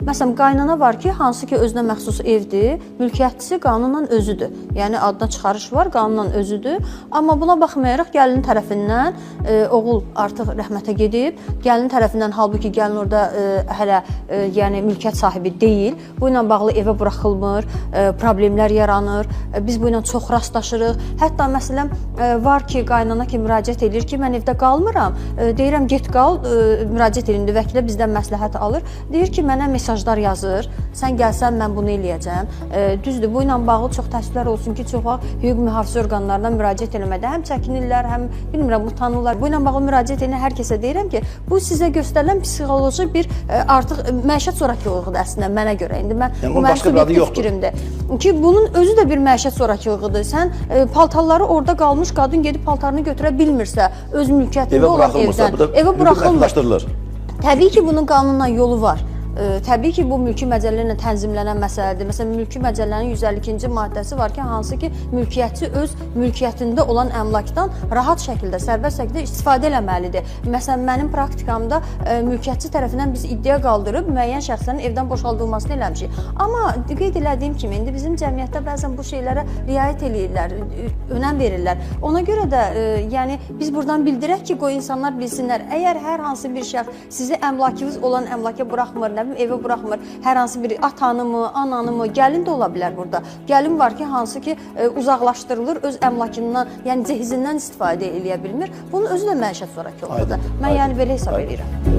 Məsələn, qaynana var ki, hansı ki özünə məxsus evdir, mülkiyyətçisi qanunla özüdür. Yəni adına çıxarış var, qanunla özüdür. Amma buna baxmayaraq gəlin tərəfindən oğul artıq rəhmətə gedib, gəlin tərəfindən halbuki gəlin orada hələ yəni mülkiyyət sahibi deyil. Bu ilə bağlı evə buraxılmır, problemlər yaranır. Biz bu ilə çox rastlaşırıq. Hətta məsələn var ki, qaynana ki müraciət eləyir ki, mən evdə qalmıram. Deyirəm get qal, müraciət eləyir. İndi vəkilə bizdən məsləhət alır. Deyir ki, mənə mesajlar yazır. Sən gəlsən mən bunu eləyəcəm. Düzdür, bu ilə bağlı çox təəssüflər olsun ki, çox vaxt hüquq mühafizə orqanlarına müraciət eləmədə həm çəkinirlər, həm bilmirəm utanırlar. Bu ilə bağlı müraciət edən hər kəsə deyirəm ki, bu sizə göstərilən psixoloji bir artıq məişət zorakılığıdır əslində mənə görə. İndi mən Yəni bu bunun mənim başqa bir adı subyektiv yoxdur. fikrimdir. Ki bunun özü də bir məişət zorakılığıdır. Sən paltarları orada qalmış qadın gedib paltarını götürə bilmirsə, öz mülkiyyətində Evə olan buraxılmırsa, evdən bu da evə hüquq buraxılmır. məhdudlaşdırılır. Təbii ki, bunun qanunla yolu var. Təbii ki, bu mülki məcəllə ilə tənzimlənən məsələdir. Məsələn, mülki məcəllənin 152-ci maddəsi var ki, hansı ki, mülkiyyətçi öz mülkiyyətində olan əmlakdan rahat şəkildə, sərbəst şəkildə istifadə eləməlidir. Məsələn, mənim praktikamda mülkiyyətçi tərəfindən biz iddia qaldırıb müəyyən şəxslərin evdən boşaldılmasını eləmişik. Amma qeyd elədiyim kimi, indi bizim cəmiyyətdə bəzən bu şeylərə riayət eləyirlər, önəm verirlər. Ona görə də yəni biz buradan bildirək ki, qoy insanlar bilsinlər, əgər hər hansı bir şəxs sizi əmlakınız olan əmlaka buraxmır, nə bilim evə buraxmır, hər hansı bir atanı mı, ananı mı, gəlin də ola bilər burada. Gəlin var ki, hansı ki uzaqlaşdırılır, öz əmlakından, yəni cehizindən istifadə eləyə bilmir. Bunun özü də məişət zorakılığıdır. Aydın, Mən aydın. yəni belə hesab Aydın. eləyirəm.